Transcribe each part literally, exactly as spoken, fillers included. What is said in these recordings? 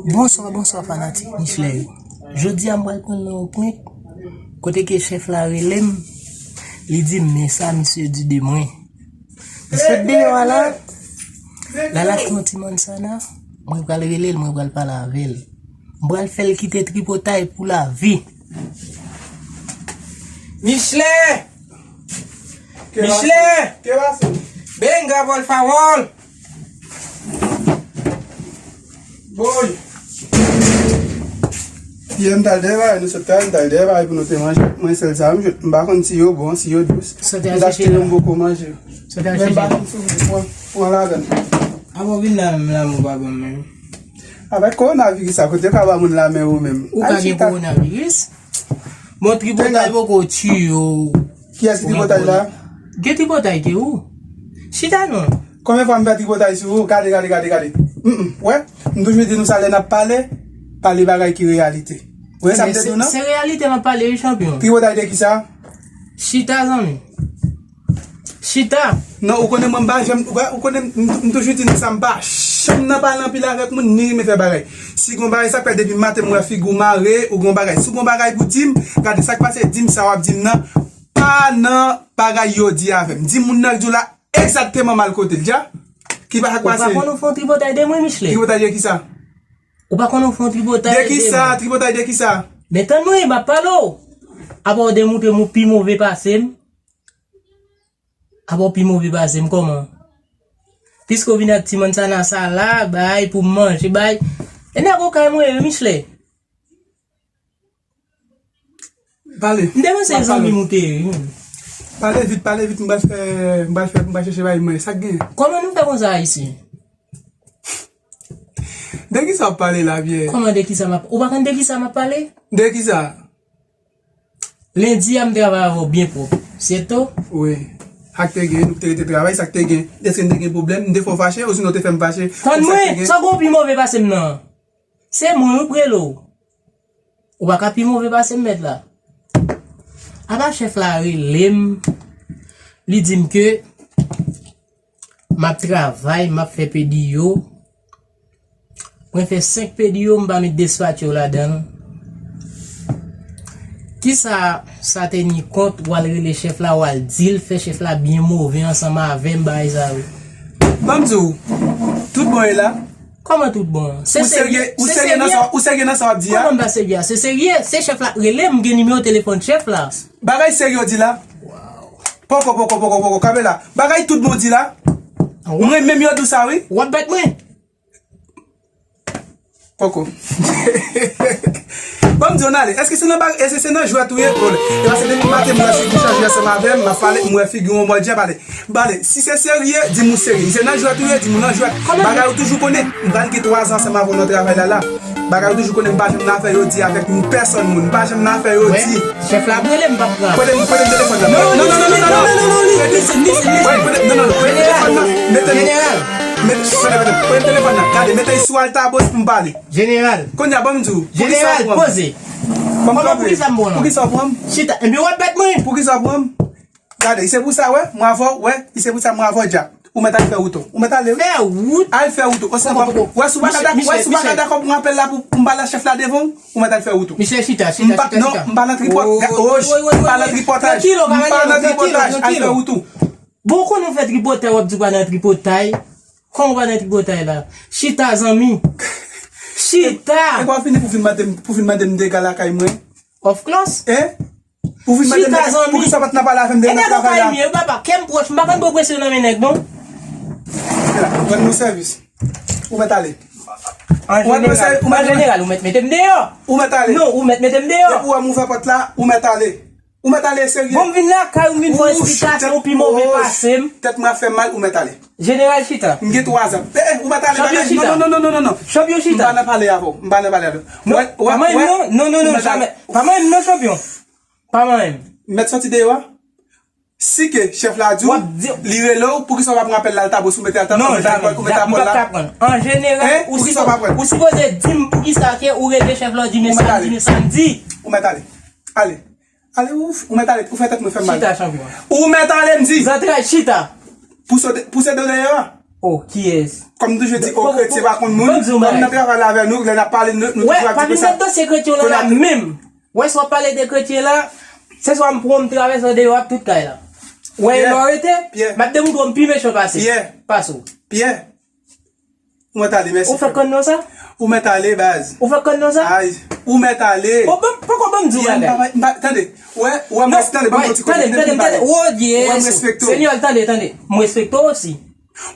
Bonswa, bonswa fanatik Michelè yo. Jodi a m pral pran nan yon prank kote ke chèf la rele m, li di m men sa misye di de mwen. Li sot deyò a la, l al achte yon ti mannsana, mwen pral rele l, mwen pral pale avè l. M pral fè l kite tripotay pou lavi. Michelè! Michelè! Benga, por favor! Boy! Yè m t al dèyè bagay, nou sot travay, m t al dèyè bagay pou nou te manje. Mwen sèl sa m jwenn. M pa konn si yo bon, si yo dous. M t achte yo, m poko manje. Men m pa konn si w vle pran, pran ladan. Avan w vin la menm, la m ou pa ban m menm. Avèk kowonaviris sa, kote yo ka ba moun lamen ou menm? Ou ka gen kowonaviris? Bon, tripotay poko tiye w. Kiyès ki tripotay la? Gen tripotay ke ou. Chita non. Konbyen fwa m fè tripotay sou ou? Gade, gade, gade, gade. Mm, mm. Wè, m toujou di nou sa lè n ap pale, pale bagay ki reyalite. Ou wè sa m te di w nan? Se reyalite m ap pale, wi, chanpyon. Tripotay de kisa? Chita, zanmi. Chita. Non, ou konnen mwen m pa janm, ou, ou konnen m, m toujou di nou sa, m pa janm nan pale anpil avèk moun, ni renmen fè bagay. Si gon bagay sa k fè depi maten m wè figi w mare, ou gon bagay. Si w gon bagay pou di m, gade sa k pase, di m sa w ap di m nan, pa nan bagay yo di avè m. Di moun nan k di w la egzakteman m al kote l, dja. Ki pa sa k pase? Ou pa konn ou fè yon tripotay de mwen, Michelè? Tripotay de kisa? Ou pa konn ou fè yon tripotay de mwen? De kisa? Tripotay de kisa? Men tann mwen, m ap pale w. Apa w demontre m ou pi move pase m? Apa w pi move pase m kòman? Piske w vin ak ti mannsana sa la, bay pou m manje, bay. E nèg okay mwen ye, wi, Michelè. Pale. M te panse zanmi m ou te ye, wi. Pale vit, pale vit, m pral fè, m pral fè, m pral chèche bagay mwen. Sa k gen? Kòman nou fè konsa, Ayisyen? De kisa w ap pale la, vyè? Kòman de kisa m ap, ou pa konn de kisa m ap pale? De kisa? Lendi a m travay avè w byen pwòp. Sèto? Wi. Sa k te gen, nou te rete travay, sa k te gen. Èske n te gen pwoblèm? M te fè w fache, osinon w te fè m fache? Tann mwen, sa k gen w pi move pase m nan? Se mwen wi k rele w. Ou pa ka pi move pase m mèt la. Apa chèf la rele m, li di m ke m ap travay, m ap fè pedi yo. Mwen fè senk pedi yo, m pa met despatcho ladan l. Kisa sa teni kont, w al rele chèf la, w al di l, fè chèf la byen move ansanm avè m, bagay sa yo? Ban m di w, tout bon e la. Kòman tout bon? Se serye, ou serye nan sa, ou serye nan sa w ap di a? Kòman m pa serye a? Se serye, se chèf la k rele m, m gen nimewo telefòn chèf la. Bagay serye w di la? Poko, poko, poko, poko, kanpe la. Bagay tout bon w di la? Mwen menm yo di w sa wi. W ap bat mwen? Poko. Ban m di w n ale. Èske se nan ba-, èske se nan jwèt ou ye? E paske depi maten m wè figi w chanje ansanm avè m, m ap pale, m wè figi w yon bò djè pale. Bale, si se serye, di m ou serye. Si se nan jwèt ou ye, di m ou nan jwèt. Bagay ou toujou konnen, m pral gen twa zan ansanm avè w nan travay la la. Bagay ou toujou konnen, m pa janm nan afè yo di avèk nou pèsòn moun. M pa janm nan afè yo di. Chèf la ap rele m, m p ap pran. Prete m, prete m telefòn nan. Non, non, non, non, non, non, non, non, non, listen, listen, listen. Prete, non, non, non, prete telefòn nan. Mete, jeneral. Mete, prete, prete, prete telefòn nan. Gade, mete l sou alta boss pou m pale. Jeneral. Kounye a, ban m di w. Jeneral, poze. Ban m kanpe. Poukisa w pran m? Chita. Ebyen, w ap bat mwen. Poukisa w pran m? Gade, se pou sa, wè, mwen avè w, wè, se pou sa, mwen avè w dja. Ou mèt al fè wout ou. Ou mèt ale, wi. Fè wout? Al fè wout ou. Osinon, wè, si w pa ka dakò, wè, si w pa ka dakò pou mwen apèl la pou, pou m pale ak chèf la devan w, ou mèt al fè wout ou. Misye, chita, chita, chita, chita. Non, m pa nan tripòt. Wòy, wòy, wòy, wòy, wòy. M pa nan tripòtaj. M pa nan tripòtaj. Al fè wout ou. Bon, ou konnen w fè tripotay, w ap di w pa nan tripotay. Kòman w pa nan tripotay la? Chita, zanmi. Chita. E pa w fini pou vin mande m, pou vin mande m dega lakay mwen? Of course. Eh? Ou vin mande m, chita, zanmi. Poukisa w pa t nan pale avè m de nan travay la? E nèg ou ka imye, papa, kè m pwòch, m pa konn pran presyon nan men nèg, non. Mwen la, rann nou sèvis. Ou mèt ale. An jeneral, an jeneral, ou mèt mete m deyò. Ou mèt ale. Non, ou mèt mete m deyò. Depi w wè m ouvè pòt la, ou mèt ale. Ou mèt ale, serye. Bon, m vin lakay ou, m vin fè yon esplikasyon, ou pi move pase m. Tèt mwen ap fè m mal, ou mèt ale. Jeneral chita. M gen twa zam. Eh, eh, ou mèt ale, bagay. Chanpyon chita. Non, non, non, non, non, non. Chanpyon chita. M pa nan pale avè w. M pa nan pale avè w. Non, pa manyen m non. Non, non, non, jamè. Pa manyen m non, chanpyon. Pa manyen m. Mèt soti deyò a. Si ke chèf la di w, li rele w, poukisa w pa pran apèl la, l ta bon si w mete al ta, non, ou mete apèl, ou mete apèl la. An jeneral, ou sipoze di m poukisa ke ou rele chèf la, ou di men sa m di, men sa m di. Ou mèt ale. Ale. Ale, ou, ou mèt ale, ou fè tèt mwen fè m mal. Chita, chanpyon. Ou mèt ale, m di. Zantray, chita. Pouse, pouse do dèyè a. Oh, kiyès? Kòm m toujou di, o kretyen pa konn moun, kòm nan travay la avè nou, lè n ap pale, nou, nou toujou ap di konsa. Wè, pa vin met dosye kretyen w nan la menm. Wè, si w ap pale de kretyen la, se swa m pran m travèse deyò ak tout kay la. Wè, e lè w rete, m ap demontre w m pi mechan pase, pase w. Pyè. Ou mèt ale, mèsi. Ou fèk konn non sa? Ou mèt ale, baz. Ou fèk konn non sa? Ay, ou mèt ale. Bon, bon, poko ban m di w bagay. M pa, m pa, tande. Wè, wè, m res-, tande, ban m yon ti kote, tande, tande, tande. Wè, m respekte w. Senyè, tande, tande. M respekte w osi.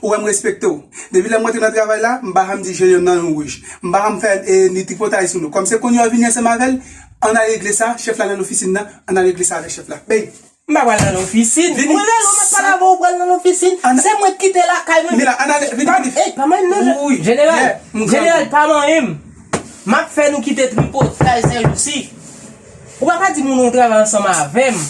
Ou wè, m respekte w. Depi lè m rantre nan travay la, m pa janm di je nan yon wouj. M pa janm fè, e, ni tripotay sou nou. Kòm se kounye a w vini ansanm avè l, ann al regle sa, chèf la nan ofisin nan, ann al regle sa avèk chèf la. Bèy. M pa pral nan ofisin. Mwen rele w, m ap pale avè w, ou pral nan ofisin. Se mwen k kite lakay mwen. Mila, ann ale, vini, vini. Ey, pa manyen m non, jeneral. Jeneral, pa manyen m. M ap fè nou kite tripotay sèjousi. Ou pa ka di moun ou travay ansanm avè m.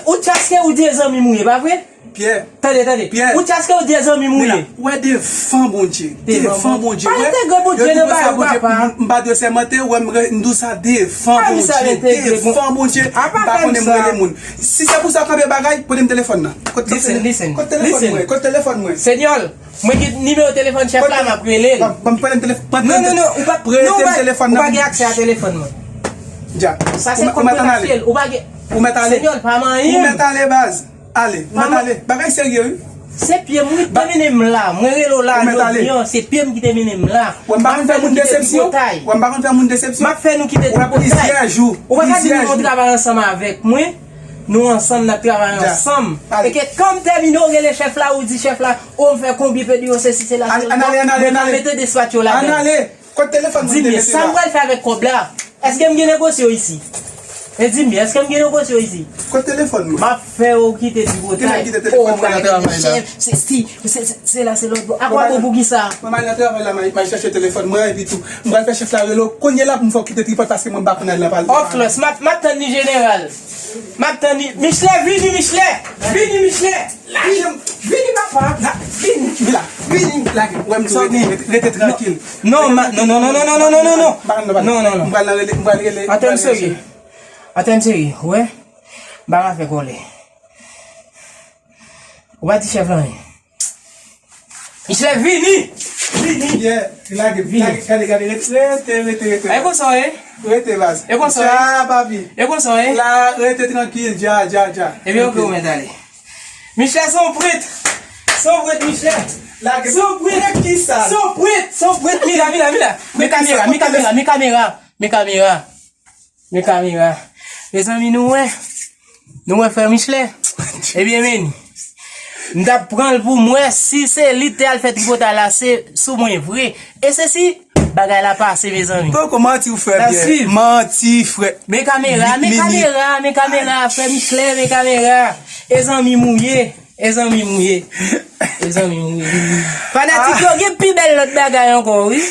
Ou chaske ou di e zanmi m ou ye, pa vre? Pyè. Tande, tande. Ou chaske ou di e zanmi m ou ye. Mila, ou wè devan Bondye. Devan Bondye. Pa entegre Bondye nan bagay ou, papa. M pa dwe sèmante, ou wè m re-, m di w sa devan Bondye. Devan Bondye. M pa konnen m rele moun. Si se pou sa w kanpe bagay, pote m telefòn nan. Kote telefòn mwen? Kote telefòn mwen? Senyòl, mwen gen nimewo telefòn chèf la, m ap rele l. Ban m, ban m prete m telefòn. Non, non, non, ou pa, prete m telefòn nan. Ou pa gen aksè a telefòn mwen. Dja. Sa se kòb mwen k achte l. Ou pa gen. Ou mèt ale. Senyòl, pa manyen m. Ou mèt ale, baz. Ale, ou mèt ale. Bagay serye, wi. Se pye m wi ki te mennen m la. Mwen rele w la jodi an, se pye m ki te mennen m la. Wè, m pa konn fè moun desepsyon. Wè, m pa konn fè moun desepsyon. M ap fè nou kite tripotay. Ou pa ka di nou travay ansanm avèk mwen. Nou ansanm, n ap travay ansanm. E ke kan m tèmine, ou rele chèf la, ou di chèf la, o, m fè konbyen pèdi yo, sesi, sela, sela. Mwen ka mete despatch yo ladan. Ann ale. Kote telefòn mwen te mete la? Di m, sa m pral fè avèk kòb la? Èske m gen negosye isi? E di m, èske m gen negosye isi? Kote telefòn mwen? M ap fè w kite tripotay. Kilè m kite telefòn mwen nan travay la? Chèf, se si, se, se, se la, se lòt bò. Akwa bon pou kisa? Mwen m al nan travay la, m al, m al chèche telefòn mwen, epi tou, m pral fè chèf la rele w. Kounye la pou m fè w kite tripòt paske mwen m pa konn al nan pale. Of lòs, m ap, m ap tann li jeneral. M ap tann li. Michelin, vini, Michelin! Vini, Michelin! Vini, vini, papa! Vini! Vini la! Vini! Lage! Wè m di w rete, rete, rete trankil. Non, non, non, non. Non, non, non. M pral nan rele, m pral rele. Atè m serye. Atè m serye. Wè? M pa ka fè kòlè. Ou pa di chèf la anyen. Michelin, vini! Vini! Yeah, lage, vini. Lage, gade, gade, rete, rete, rete, rete. E konsa w ye? Rete, baz. E konsa w ye? Dja, papi. E konsa w ye? La, rete trankil, dja, dja, dja. Ebyen, oke, ou mèt ale. Michelin, se yon prèt. Se yon prèt, Michelin. Lage, se yon prèt. Prèt kisa? Se yon prèt, se yon prèt. Mila, mila, mila. Men kamera, men kamera, men kamera. Men kamera. Men kamera. Mezanmi, nou wè. Nou wè frè Michelin. Ebyen, men. M t ap pran l pou m wè si se li te al fè tripotay la, se sou mwen vre. E se si bagay la pase, mezanmi. Poko manti ou fè, Pierre. Manti, frè. Men kamera, men kamera, men kamera, frè Michelin, men kamera. E zanmi m ou ye. E zanmi m ou ye. E zanmi m ou ye. Fanatik yo gen pi bèl lòt bagay ankò, wi.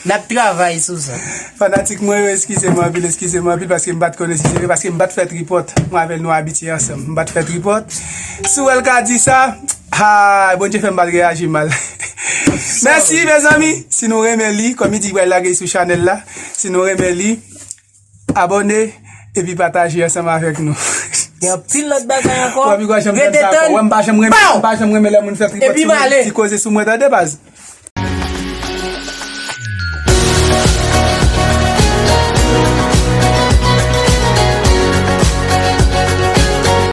N ap travay sou sa. Fanatik mwen yo, eskize m anpil, eskize m anpil, paske m pa t konnen si se vre, paske m pa t fè tripòt. Mwen avè l, nou abitye ansanm. M pa t fè tripòt. Si w wè l ka di sa, ha, Bondye fè m pa t reyaji mal. Mèsi, mezanmi. Si nou renmen li, kòm li di, li pral lage li sou chanèl la. Si nou renmen li, abòne epi pataje ansanm avèk nou. Gen anpil lòt bagay ankò. Wè, m pa janm renmen, m pa janm renmen lè moun fè tripòt sou mwen, ti koze sou mwen, tande, baz.